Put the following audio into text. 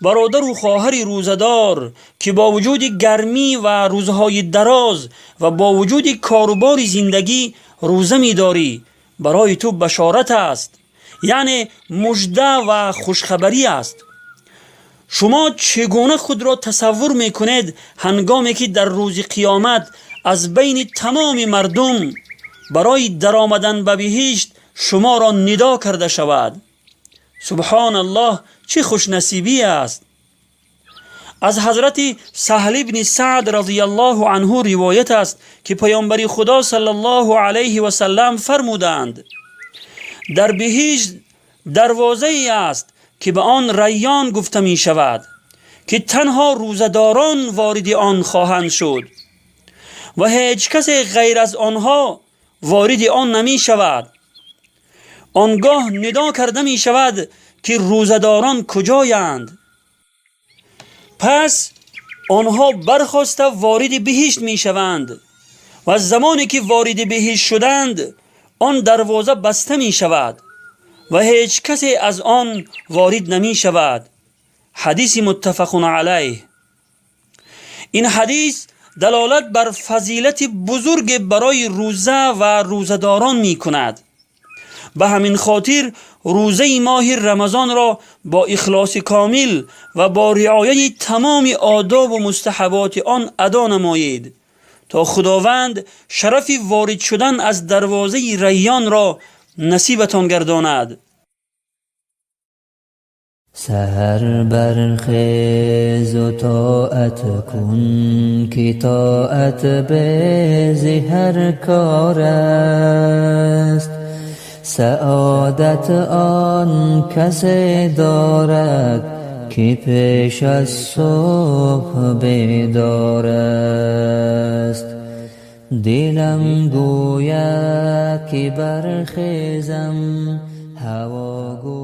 Бародару хоҳари рӯзадор, ки бо вуҷуди гармӣ ва рӯзҳои дароз ва бо вуҷуди корубори зиндагӣ рӯза медорӣ, барои ту башорат аст, яъне мужда ва хушхабарӣ аст. Шумо чӣ гуна худро тасаввур мекунед, ҳангоме ки дар рӯзи қиёмат аз байни тамоми мардум барои даромадан ба биҳишт шуморо нидо карда шавад? Субҳоналлоҳ, чӣ хушнасибӣ аст! Аз ҳазрати Саҳл ибни Саъд разияллоҳу анҳу ривоят аст, ки паёмбари Худо саллаллоҳу алайҳи васаллам фармуданд: дар биҳишт дарвозае аст, ки ба он Райён гуфта мешавад, ки танҳо рӯзадорон вориди он хоҳанд шуд ва ҳеҷ касе ғайр аз онҳо вориди он намешавад. Он гоҳ нидо карда мешавад, ки рӯзадорон куҷоянд? Пас онҳо бархоста вориди биҳишт мешаванд ва замоне ки вориди биҳишт шуданд, он дарвоза баста мешавад ва ҳеҷ касе аз он ворид намешавад. Ҳадиси муттафақун алайҳ. Ин ҳадис далолат бар фазилати бузурге барои рӯза ва рӯзадорон мекунад. Ба ҳамин хотир рӯзаи моҳи Рамазонро бо ихлоси комил ва бо риояи тамоми одобу мустаҳаботи он адо намоед, то Худованд шарафи ворид шудан аз дарвозаи Райёнро насибатон гардонад. Саҳар бархезу тоат кун, ки тоат бези ҳар кор аст. Саодат он касе дорад, ки пеш аз субҳ бедор аст. Дилам гӯяд, ки бархезам, ҳаво гӯяд.